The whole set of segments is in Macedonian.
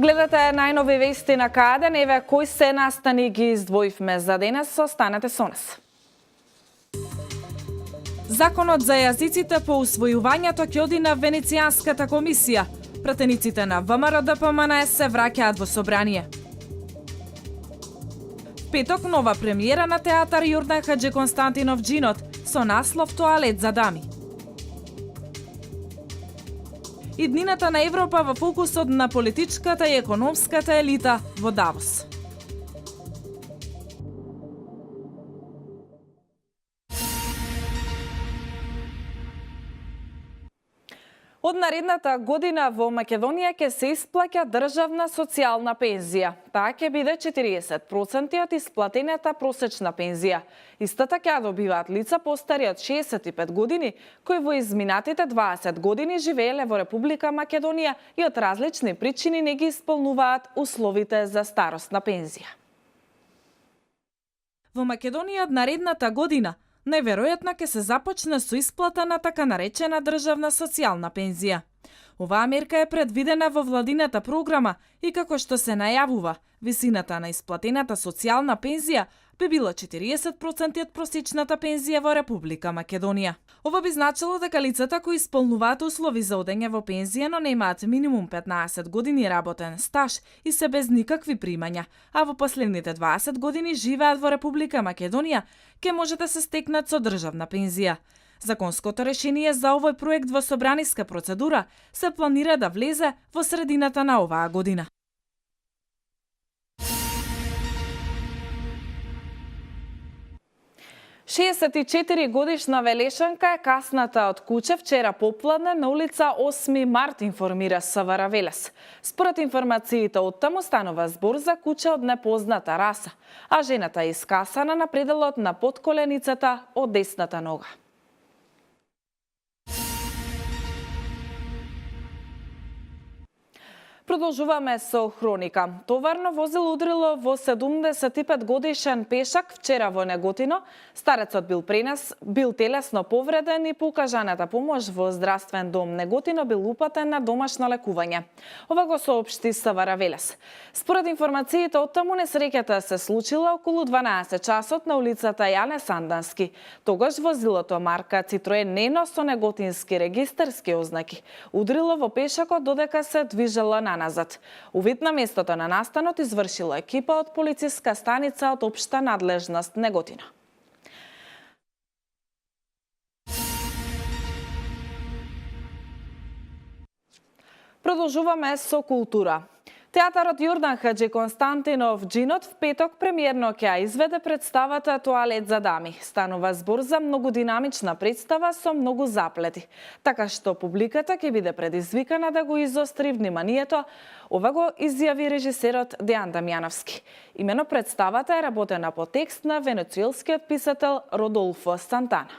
Гледате најнови вести на КАДЕН, еве кои се настани ги издвоивме за денес, останете со нас. Законот за јазиците по усвојувањето ќе оди на Венецијанската комисија. Пратениците на ВМРО-ДПМН се враќаат во собрание. В петок нова премиера на театар Јордан Хаџиконстантинов Џинот со наслов Тоалет за дами. Иднината на Европа во фокусот на политичката и економската елита во Давос. Од наредната година во Македонија ќе се исплаќа државна социјална пензија. Таа ќе биде 40% од исплатената просечна пензија. Истата ќе добиваат лица постари од 65 години, кои во изминатите 20 години живееле во Република Македонија и од различни причини не ги исполнуваат условите за старосна пензија. Во Македонија од наредната година најверојатно ќе се започне со исплата на така наречена државна социјална пензија. Оваа мерка е предвидена во владината програма и како што се најавува, висината на исплатената социјална пензија би била 40% од просечната пензија во Република Македонија. Ова би значило дека лицата кои исполнуваат услови за одење во пензија, но немаат минимум 15 години работен стаж и се без никакви примања, а во последните 20 години живеат во Република Македонија, ќе може да се стекнат со државна пензија. Законското решение за овој проект во собраниска процедура се планира да влезе во средината на оваа година. Годишна Велешанка е касната од куќе вчера попладне на улица 8 март, информира СВР Велес. Според информациите од таму станува збор за куќе од непозната раса, а жената е искасана на пределот на подколеницата од десната нога. Продолжуваме со хроника. Товарно возило удрило во 75 годишен пешак вчера во Неготино. Старецот бил телесно повреден и по укажаната помош во здравствен дом Неготино бил упатен на домашно лекување. Ова го соопшти СВР Велес. Според информациите од таму несреќата се случила околу 12 часот на улицата Јане Сандански. Тогаш возилото марка Citroen Neno со неготински регистарски ознаки удрило во пешакот додека се движело назад. Увид на местото на настанот извршила екипа од полициска станица од општа надлежност Неготино. Продолжуваме со култура. Театарот Јордан Хаџиконстантинов Џинот в петок премиерно ќе изведе представата Тоалет за дами. Станува збор за многу динамична представа со многу заплети, така што публиката ќе биде предизвикана да го изостри вниманието. Ова го изјави режисерот Дејан Дамјановски. Имено представата е работена по текст на венецуелскиот писател Родолфо Сантана.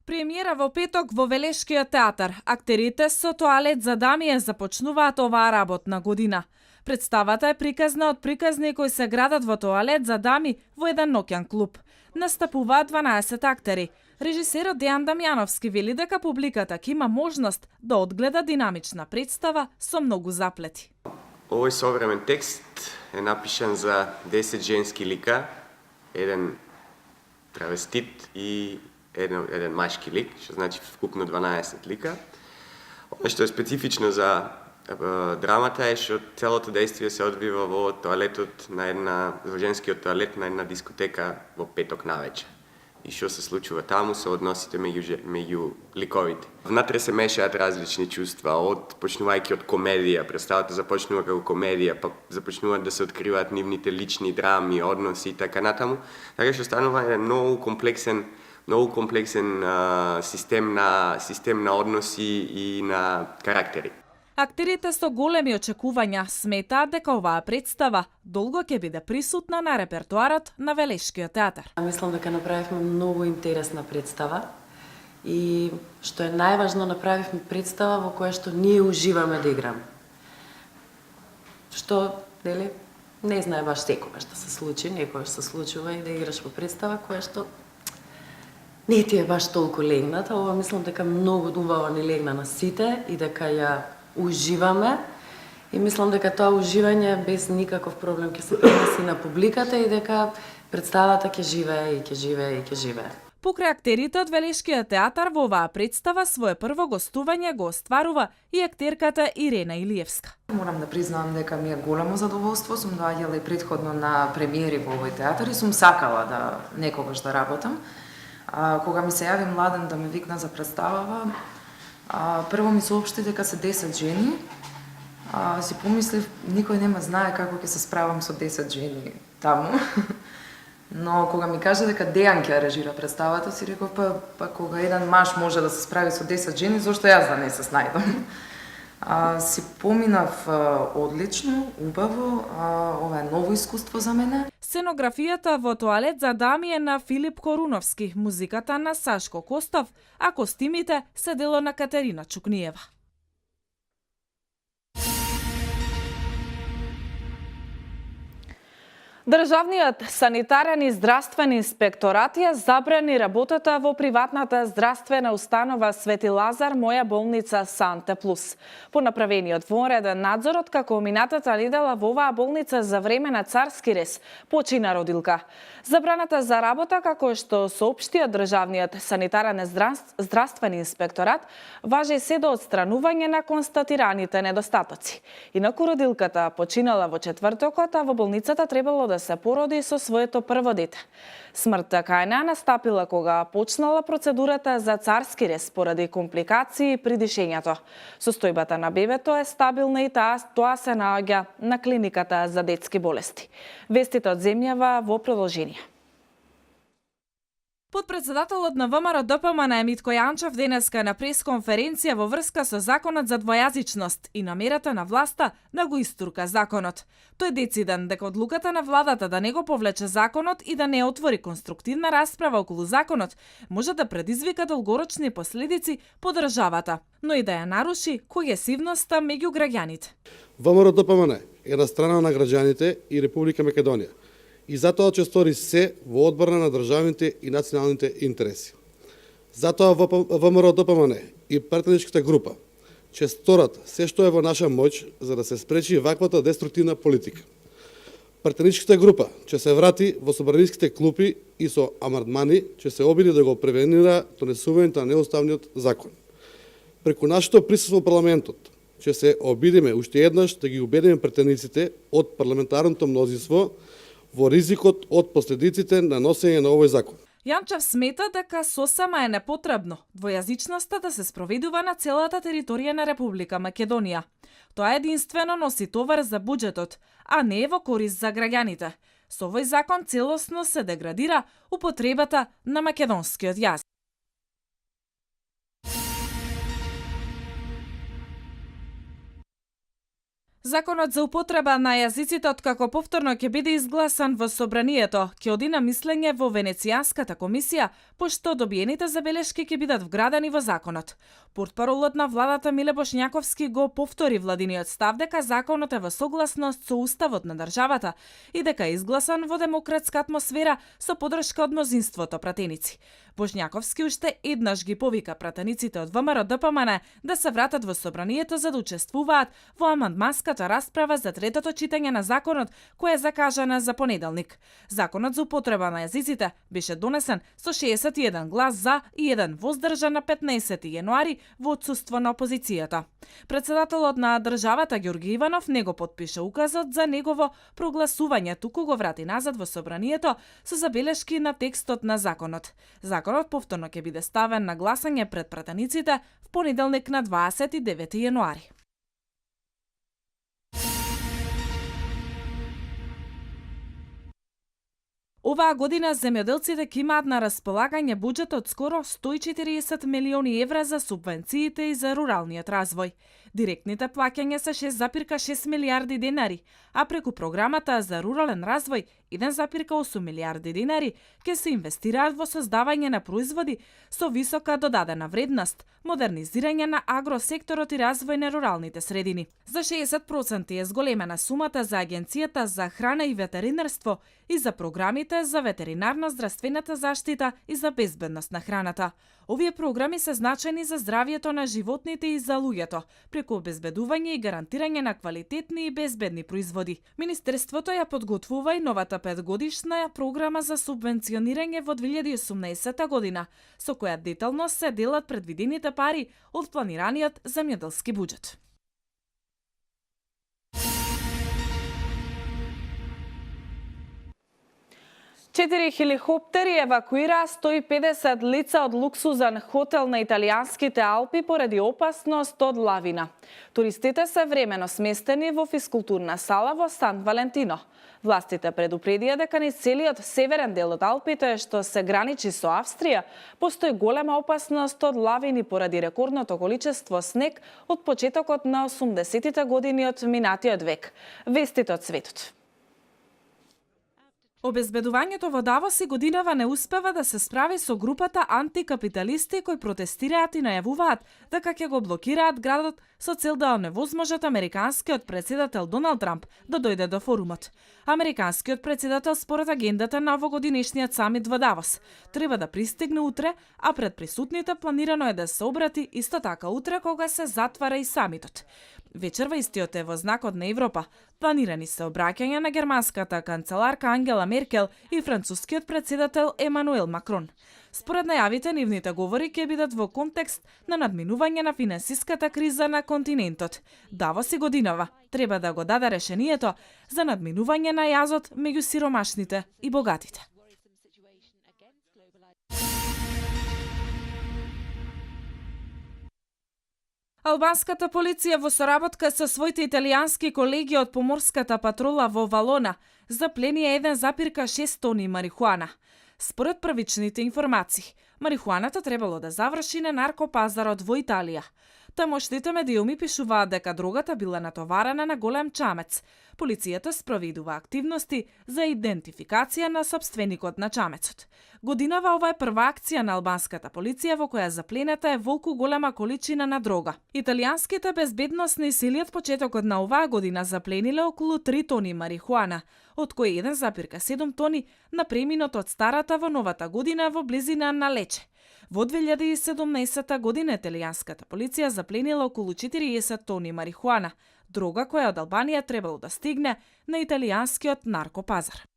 Премиера во петок во Велешкиот театар. Актерите со Тоалет за дами ја започнуваат оваа работна година. Представата е приказна од приказни кои се градат во тоалет за дами во еден ноќен клуб. Настапуваат 12 актери. Режисерот Дејан Дамјановски вели дека публиката ќе има можност да одгледа динамична представа со многу заплети. Овој современ текст е напишан за 10 женски лика, еден травестит и еден машки лик, што значи вкупно 12 лика. Оно што е специфично за драмата е што целото дејствие се одвива во тоалетот во женскиот тоалет на една дискотека во петок навечер. И што се случува таму со односите меѓу ликовите. Внатре се мешаат различни чувства, почнувајќи од комедија, представата започнува како комедија, па започнуваат да се откриваат нивните лични драми, односи и така натаму. Така што станува еден многу комплексен систем на односи и на карактери. Актерите со големи очекувања сметаат дека оваа представа долго ќе биде присутна на репертоарот на Велешкиот театар. Мислам дека направивме многу интересна представа и што е најважно, направивме представа во која што ние уживаме да играме. Што, дели, не знае баш секогаш да се случи, некогаш се случува и да играш во представа која што не ти е баш толку легната. Ова мислам дека многу убаво ни легна на сите и дека ја уживаме И мислам дека тоа уживање без никаков проблем ќе се преноси на публиката и дека представата ќе живее и ќе живее и ќе живее. Покрај актерите од Велешкиот театар во оваа представа свое прво гостување го остварува и актерката Ирена Илиевска. Морам да признавам дека ми е големо задоволство, сум доаѓала и претходно на премиери во овој театар и сум сакала да некогаш да работам. Кога ми се јави Младен да ме викна за представава, прво ми соопшти дека се 10 жени. Си помислив, никој нема знае како ќе се справам со 10 жени таму. Но кога ми кажа дека Дејан ќе режира представата, си реков, па кога еден маж може да се справи со 10 жени, зошто јас да не се снајдам? Си поминав одлично, убаво, ова е ново искуство за мене. Сценографијата во Тоалет за дами е на Филип Коруновски, музиката на Сашко Костов, а костимите се дело на Катерина Чукниева. Државниот санитарен и здравствен инспекторат ја забрани работата во приватната здравствена установа Свети Лазар, Моја болница Санте Плюс. По направениот вонреден надзор, откако минатата недела во оваа болница за време на царски рез почина родилка. Забраната за работа, како што соопштиот Државниот санитарен и здравствен инспекторат, важи се до отстранување на констатираните недостатоци. Инаку родилката починала во четвртокот, а во болницата требало да се породи со своето прво дете. Смртта кај неа настапила кога почнала процедурата за царски рез поради компликации при дишењето. Состојбата на бебето е стабилна и тоа се наоѓа на клиниката за детски болести. Вестите од земјава во продолжение. Подпредседателот на ВМРО ДПМН Митко Јанчев денеска на пресконференција во врска со законот за двојазичност и намерата на власта да го истурка законот. Тој дециден дека одлуката на владата да не го повлече законот и да не отвори конструктивна расправа околу законот може да предизвика долгорочни последици по државата, но и да ја наруши когесивноста меѓу граѓаните. ВМРО ДПМН е на страна на граѓаните и Република Македонија и затоа ќе стори се во одбрана на државните и националните интереси. Затоа ВМРО ДПМН и пратеничката група ќе сторат се што е во наша моќ за да се спречи ваквата деструктивна политика. Пратеничката група ќе се врати во собраниските клупи и со амандмани ќе се обиди да го превенира донесувањето на неуставниот закон. Преку нашето присуство во парламентот ќе се обидиме уште еднаш да ги убедиме пратениците од парламентарното мнозинство во ризикот од последиците на носење на овој закон. Јанчев смета дека сосема е непотребно двојазичноста да се спроведува на целата територија на Република Македонија. Тоа единствено носи товар за буџетот, а не е во корист за граѓаните. Со овој закон целосно се деградира употребата на македонскиот јазик. Законот за употреба на јазиците откако повторно ќе биде изгласан во собранието, ќе оди на мислење во Венецијанската комисија, пошто добиените забелешки ќе бидат вградени во законот. Портпаролот на владата Миле Бошњаковски го повтори владиниот став дека законот е во согласност со уставот на државата и дека е изгласан во демократска атмосфера со поддршка од мнозинството пратеници. Бошњаковски уште еднаш ги повика пратениците од ВМРО ДПМН да се вратат во собранието за да учествуваат во амандманската расправа за третото читање на законот која е закажана за понеделник. Законот за употреба на јазиците беше донесен со 61 глас за и 1 воздржан на 15 јануари во отсуство на опозицијата. Председателот на државата Ѓорги Иванов не го потпише указот за негово прогласување, туку го врати назад во собранието со забелешки на текстот на законот. Законот повторно ќе биде ставен на гласање пред пратениците в понеделник на 29 јануари. Оваа година земјоделците ќе имаат на располагање буџет од скоро 140 милиони евра за субвенциите и за руралниот развој. Директните плаќања се 6,6 милиарди денари, а преку програмата за рурален развој 1,8 милиарди денари ќе се инвестираат во создавање на производи со висока додадена вредност, модернизирање на агросекторот и развој на руралните средини. За 60% е зголемена сумата за Агенцијата за храна и ветеринарство и за програмите програмите за ветеринарно-здравствената заштита и за безбедност на храната. Овие програми се значајни за здравјето на животните и за луѓето, преку обезбедување и гарантирање на квалитетни и безбедни производи. Министерството ја подготвува и новата 5-годишна програма за субвенционирање во 2018 година, со која детално се делат предвидените пари од планираниот земјоделски буџет. Четири хеликоптери евакуираа 150 лица од луксузен хотел на италијанските Алпи поради опасност од лавина. Туристите се времено сместени во физкултурна сала во Сан Валентино. Властите предупредија дека низ целиот северен дел од Алпите, што се граничи со Австрија, постои голема опасност од лавини поради рекордното количество снег од почетокот на 80-тите години од минатиот век. Вестите од светот. Обезбедувањето во Давос и годинава не успева да се справи со групата антикапиталисти кои протестираат и најавуваат дека ќе го блокираат градот со цел да оневозможат американскиот претседател Доналд Трамп да дојде до форумот. Американскиот претседател според агендата на овогодинешниот самит во Давос треба да пристигне утре, а пред присутните планирано е да се обрати исто така утре кога се затвара и самитот. Вечерва истиот е во знак од на Европа. Планирани се обраќања на германската канцеларка Ангела Меркел и францускиот претседател Емануел Макрон. Според најавите, нивните говори ќе бидат во контекст на надминување на финансиската криза на континентот. Давос и годинава треба да го даде решението за надминување на јазот меѓу сиромашните и богатите. Албанската полиција во соработка со своите италијански колеги од поморската патрола во Валона заплени 1,6 тони марихуана. Според првичните информации, марихуаната требало да заврши на наркопазарот во Италија. Тамошните медиуми пишуваат дека дрогата била натоварена на голем чамец. Полицијата спроведува активности за идентификација на сопственикот на чамецот. Годинава ова е прва акција на албанската полиција во која заплената е волку голема количина на дрога. Италијанските безбедносни сили од почетокот на оваа година заплениле околу 3 тони марихуана, од кои 1,7 тони на преминот од старата во новата година во близина на Лече. Во 2017 година италијанската полиција запленила околу 40 тони марихуана, дрога која од Албанија требало да стигне на италијанскиот наркопазар.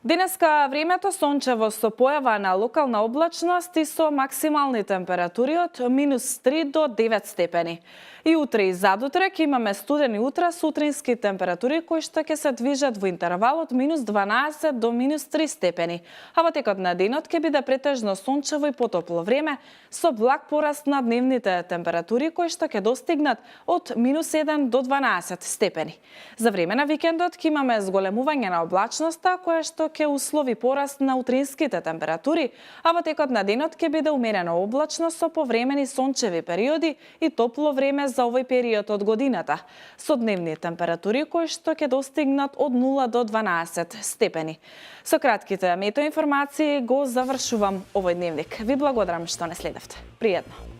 Денеска времето сончево со појава на локална облачност и со максимални температури од -3 до 9 степени. И утре и задутре ќе имаме студени утра сутрински температури кои што ќе се движат во интервал од -12 до -3 степени, а во текот на денот ќе биде претежно сончево и потопло време со благ пораст на дневните температури кои што ќе достигнат од -1 до 12 степени. За време на викендот ќе имаме зголемување на облачноста која што ќе услови пораст на утринските температури, а во текот на денот ќе биде умерено облачно со повремени сончеви периоди и топло време за овој период од годината, со дневни температури кои што ќе достигнат од 0 до 12 степени. Со кратките метеоинформации го завршувам овој дневник. Ви благодарам што не следевте. Пријатно!